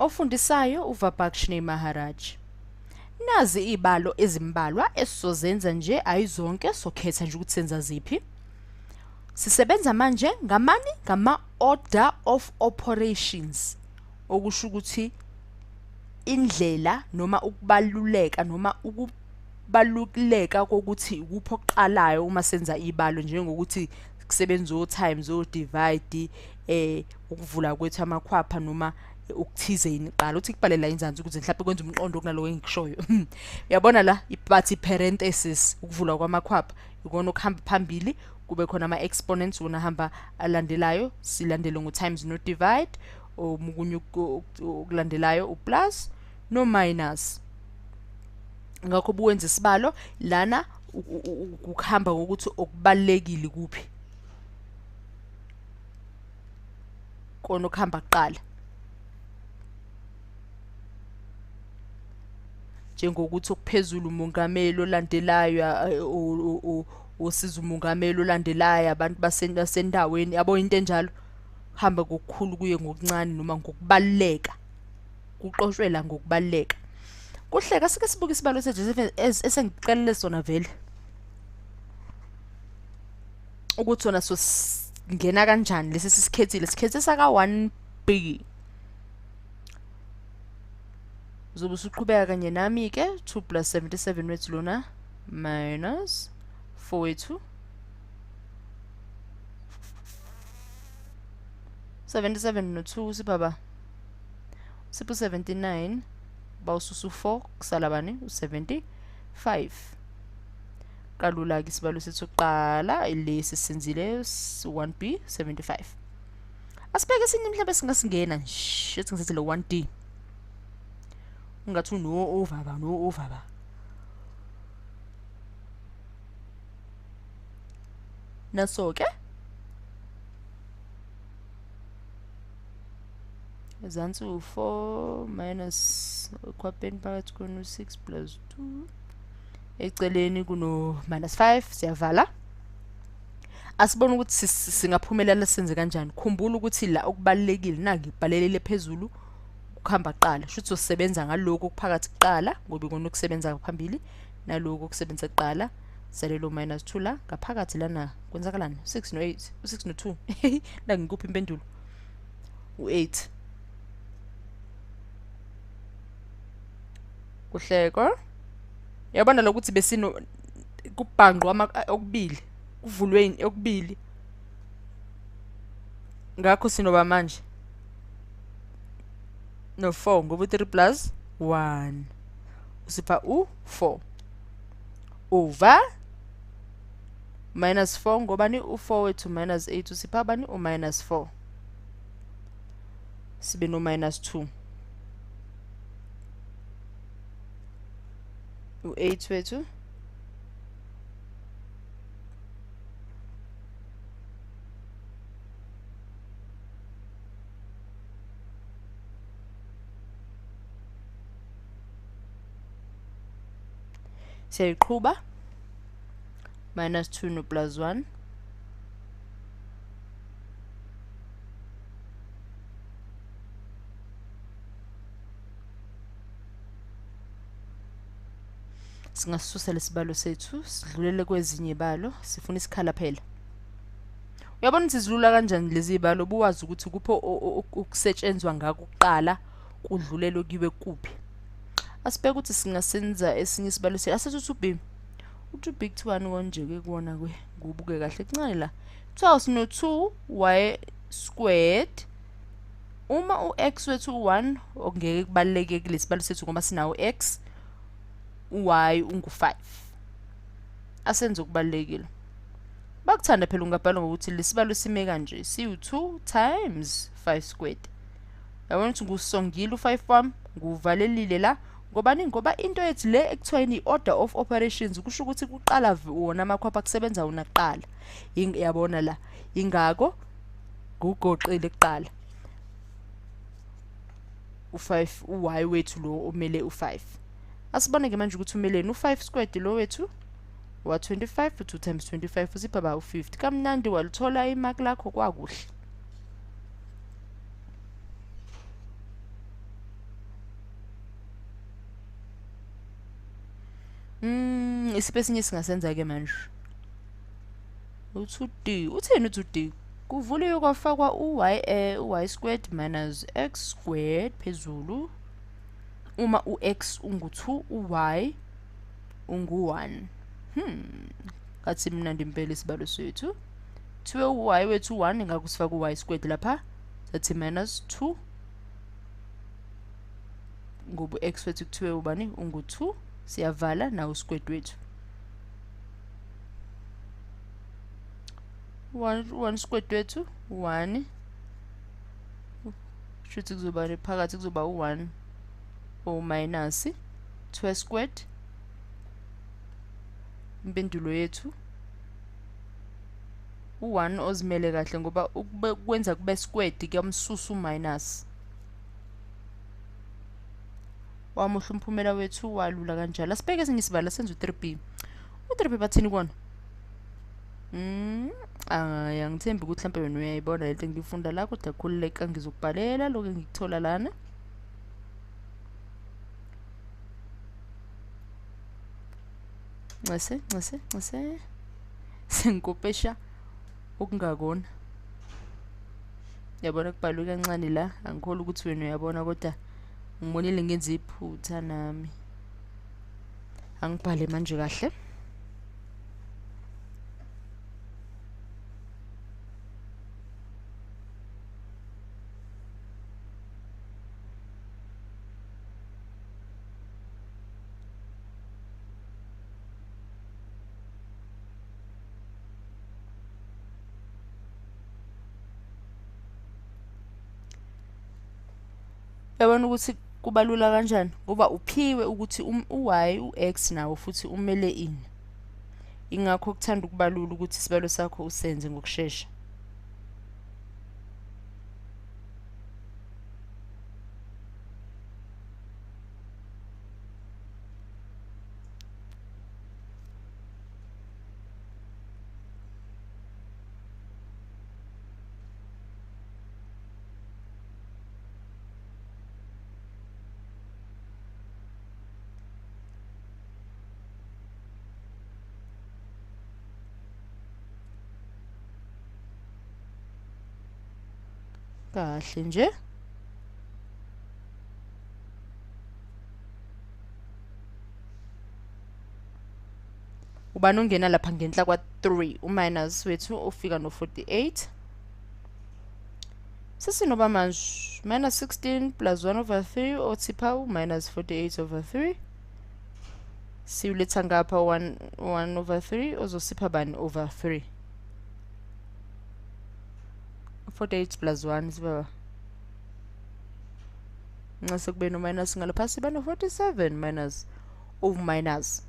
Ofundisayo uVabakshnee Maharaj. Nazi izibalo ezimbalwa esizozenza nje, ayizonke, sokhetha nje ukuthi senza ziphi. Sisebenza manje ngamani? Ngama-order of operations, okusho ukuthi indlela noma ukubaluleka noma ukubaluleka kokuthi ikuphi okuqalayo uma senza ibalo, njengokuthi kusebenza o-times, o-divide, ukuvula kwethu amakhwapha noma ukuthizeni kuqala. Uthi kubhale la inzansi ukuze mhlawumbe kwenze umqondo kunaloko engikushoyo. Uyabona la bathi parenthesis, ukuvulwa kwamakhwapha ikona okuhamba phambili, kube khona ama-exponents wona ahamba alandelayo, silandele ngo-times no-divide, okunye okulandelayo u-plus no-minus. Ngakho buwenza isibalo lana ukuhamba ngokuthi okubalulekile kuphi, kona okuhamba kuqala, njengokuthi okuphezulu umongameli olandelayo, osiza umongameli olandelayo, abantu basendaweni, yabo, into enjalo. Hamba ngokukhulu kuye ngokuncane noma ngokubaluleka, kuqoshwe la ngokubaluleka. Kuhleka sike sibuke isibalo sethu esengikuqalele sona vele, ukuthi sona singena kanjani lesi sisikhethile. Sikhethe saka 1b. Uzobe usuqhubeka kanye nami ke, 2 plus 77 wethu lona minus 4 wethu, 77 no 2 sipha ba sipho 79, bawususa u4 kusala bani? U75. Kalula ke isibalo sethu kuqala lesi senzile 1b 75. Asibheke esinye mhlawumbe singasingena nje, ethi ngisethe le 1d. Ungathi uno ovaba no ovaba. Naso ke ezansi u4 minus ekhwapheni phakathi kuno 6 plus 2, eceleni kuno minus 5. Siyavala, asibone ukuthi singaphumelela senze kanjani. Khumbula ukuthi la okubalulekile na ngibhalelele phezulu ukuhamba kuqala, shuthi sosebenza ngalokho okuphakathi kuqala ngoba ikona okusebenza phambili, nalokho okusebenza kuqala. Salelo minus 2 la ngaphakathi lana kwenzakalani? 6 no 8, u6 no 2. La ngikuphi impendulo? U8. Kuhleko. Yabona lokuthi besino kubhangqwa okubili, kuvulwe okubili. Ngakho sinoba manje no 4 ngoba 3 plus 1 usipha u4 over minus 4 ngoba ni u4 wethu minus 8 usipha bani? U minus 4, sibe no minus 2. U8 wethu siyayiqhuba minus 2 no plus 1, singasusa lesibalo sethu sidlulele kwezinye ibalo, sifuna isikhala phela. Uyabona ukuthi zilula kanjani lezi zibalo, buwazi ukuthi kupho ukusetshenzwa ngakho kuqala kudlulelwe kiwe kuphi. Asibheke ukuthi singasenza esinye isibalo sethu. Asethi u2b, u2b kuthiwani konje ke kuwona ke kubuke kahle kuncane la. Kuthiwa sino 2y squared uma u-x wethu u1, okungeke kubaluleke kulesibalo sethu ngoba sinawo x, u-y ungu5. Asenze okubalulekile. Bakuthanda phela ungabhala ngokuthi lesibalo sime kanje, siwu2 times 5 squared. Yabona ukuthi ngusongile u5 wami, nguvalelile la ngobani? Ngoba into yethu le ekuthiwa yini order of operations, kusho ukuthi kuqala wona amakhwapha kusebenza wona kuqala. Yabona la, ingako ngugoqile kuqala u5, uy wethu lo omele u5. Asibone ke manje ukuthi umeleni u5 squared lo wethu wa 25, 2 times 25 usipha ba u50. Kamnandi walithola imark lakho kwakuhle. Isiphi esinye singasenza-ke manje? U-2D. Utheni u-2D? Kuvuliwe kwafakwa u-y, u-y squared minus x squared phezulu. Uma u-x ungu-2, u-y ungu-1. Ngathi mnandi impela isibalo sethu. Thiwe u-y wethu 1, ngakho sifake u-y squared lapha. Sathi minus 2. Ngoba u-x wethu kuthiwe ubani? Ungu-2. Siyavala nawo squared wethu. 1 squared wethu 1. Shuthi kuzoba phakathi kuzoba u-1 o minus 2 squared. Impendulo yethu u-1 ozimele kahle ngoba ukwenza kube squared kuyamsusa u-minus. Wamuhle umphumela wethu walula kanjalo. Asibheke esinye isibalo, senze u-3b. U-3b bathini kona? Angithembi ukuthi mhlampe wena uyayibona lento engiyifunda la, kodwa khululeka ngizokubhalela lokho engikuthola lana. Ncese, ncese, ncese. Sengikopesha okungakona. Yabona kubhalwe kancane la, angikholwa ukuthi wena uyabona kodwa ngibonile ngenza iphutha nami. Angibhale manje kahle. Yabona ukuthi kubalula kanjani ngoba uphiwe ukuthi u-y u-x nawo futhi umele ini. Ingakho kuthanda ukubalula ukuthi isibalo sakho usenze ngokushesha. Kahle nje. Ubani ungena lapha ngenhla kwa-3, u-minus wethu ufika no-48. Sesinoba manje minus 16 plus 1 over 3 othipha u-minus 48 over 3. Siwuletha ngapha 1 over 3 ozosipha bani over 3. 48 plus 1 siba nxa kube no minus ngalapha siba no 47 minus over minus.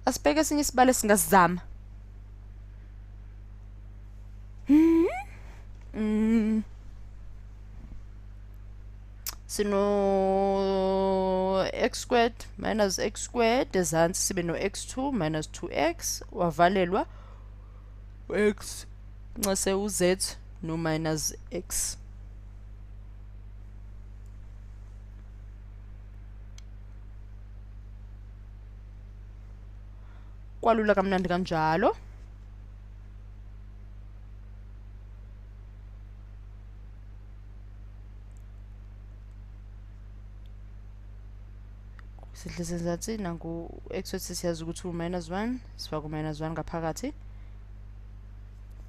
Asibheke esinye isibalo esingazama. Sino x squared minus x squared ezansi sibe no x2 minus 2x wavalelwa x nxase u-z no minus x. Kwalula kamnandi kanjalo. Sihle senzathi nangu x wethu siyazi ukuthi u-minus 1, sifaka u-minus 1 ngaphakathi.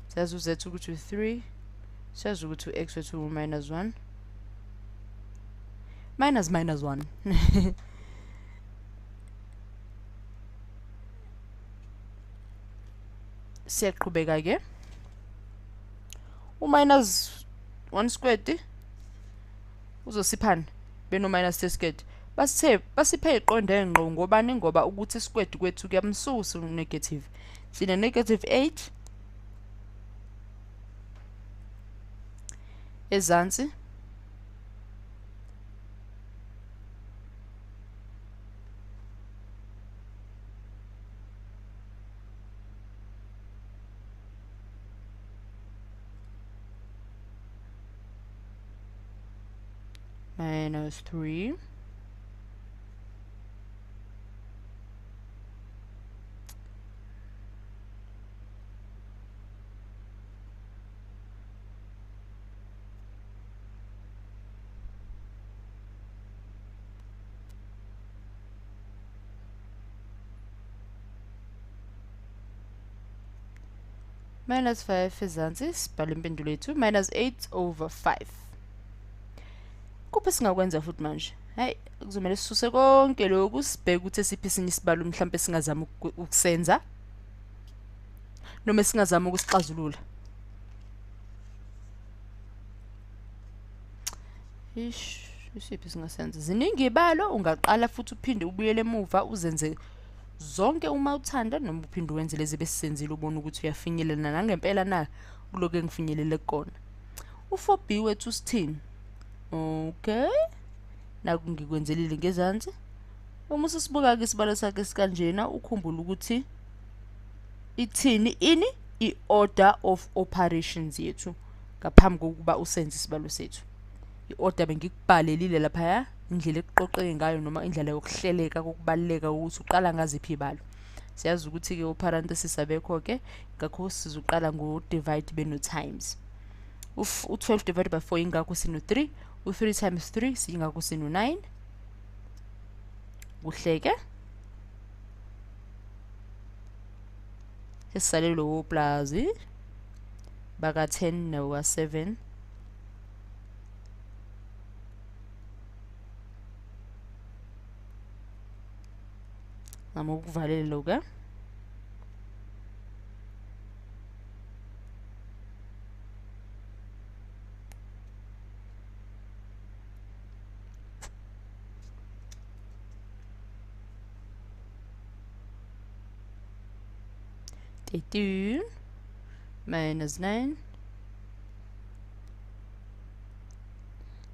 Siyazi u-z ukuthi u-3, siyazi ukuthi u-x wethu u-minus 1. Minus minus 1. Siyaqhubeka ke. U-minus 1 squared uzosiphana beno minus 3 squared. Basiphe iqonde ngqo ngobani? Ngoba ukuthi squared kwethu kuyamsusa u-negative. Sine negative 8 ezansi minus 3. Minus 5 ezansi, sibhale impendulo yethu minus 8 over 5. Kuphi singakwenza futhi manje? Hayi, kuzomele sisuse konke lokhu, sibheke ukuthi esiphi esinye isibalo mhlampe singazama ukusenza noma singazama ukusixazulula. Ish, isiphi singasenza? Ziningi ibalo, ungaqala futhi uphinde ubuyele emuva uzenze zonke uma uthanda, noma uphinde wenze lezi besizenzile ubone ukuthi uyafinyelela nangempela na kuloko engifinyelele kukona. U4b wethu sithini? Okay, naku ngikwenzelile ngezansi. Uma usisibuka-ke isibalo sakhe sikanjena, ukhumbule ukuthi ithini ini i-order of operations yethu ngaphambi kokuba usenze isibalo sethu. I-order bengikubhalelile laphaya, indlela ekuqoqeke ngayo noma indlela yokuhleleka kokubaluleka ukuthi uqala ngaziphi ibalo. Siyazi ukuthi-ke o-parenthesis abekho-ke, ngakho sizoqala ngo-divide beno-times. U-12 divided by 4 ingakho sino-3, u-3 times 3 singakho sino-9. Kuhleke sesisale lowo plus baka-10 nowa-7. Zama ukuvalela lokhu. 13 minus 9.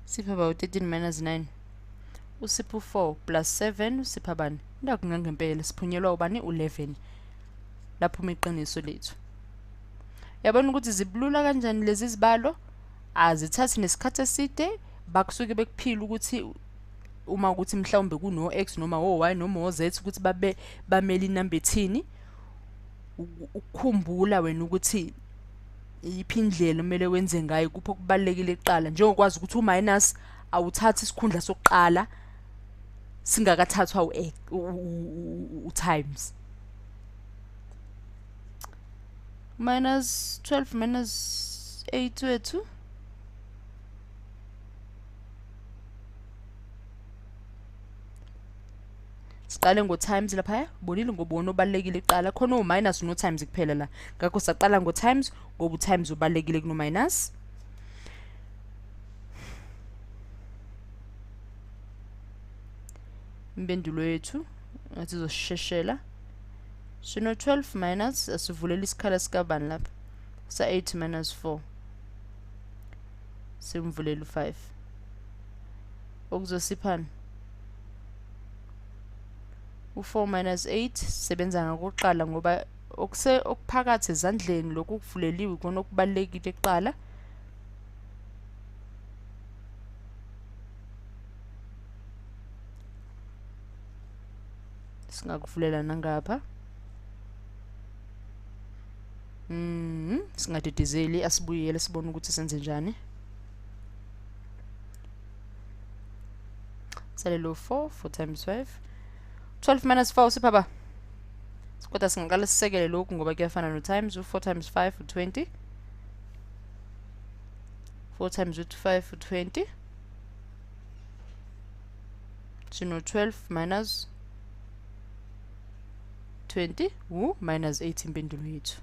Sipha ba 13 minus 9. Usipha 4 plus 7 usipha bani? Ndakungangempela siphunyelwa ubani? U11. Lapho iqiniso lethu. Yabona ukuthi zibulula kanjani lezi zibalo? Azithathi nesikhathi eside, bakusuke bekuphila ukuthi uma ukuthi mhlawumbe kuno x noma o y noma o z ukuthi babe bamele inamba ethini. Ukukhumbula wena ukuthi iphi indlela kumele wenze ngayo, kupho kubalulekile kuqala, njengokwazi ukuthi u-minus awuthathi isikhundla sokuqala singakathathwa u-times. Minus 12 minus 8 wethu siqale ngo-times laphaya, bonile ngoba obalulekile kuqala, khona u-minus no-times kuphela la, ngakho saqala ngo-times ngoba u-times ubalulekile kuno-minus. Impendulo yethu ngathi izosheshela. Sino 12 minus, asivulela isikhala sikabani lapha, sa 8 minus 4, simvulela u5, okuzosiphana u4 minus 8. Sebenza ngakuqala ngoba okuphakathi ezandleni lokhu kuvuleliwe ikona okubalulekile kuqala. Singakuvulela nangapha. Singadidizeli, asibuyele sibone ukuthi senze njani. Salelo 4, 4 times 5. 12 minus 4 usipha ba? Kodwa singaqala sisekele lokhu ngoba kuyafana no times. U4 times 5 u20. 4 times 5 u20. Sino 12 minus 20 u minus 8 impendulo yethu.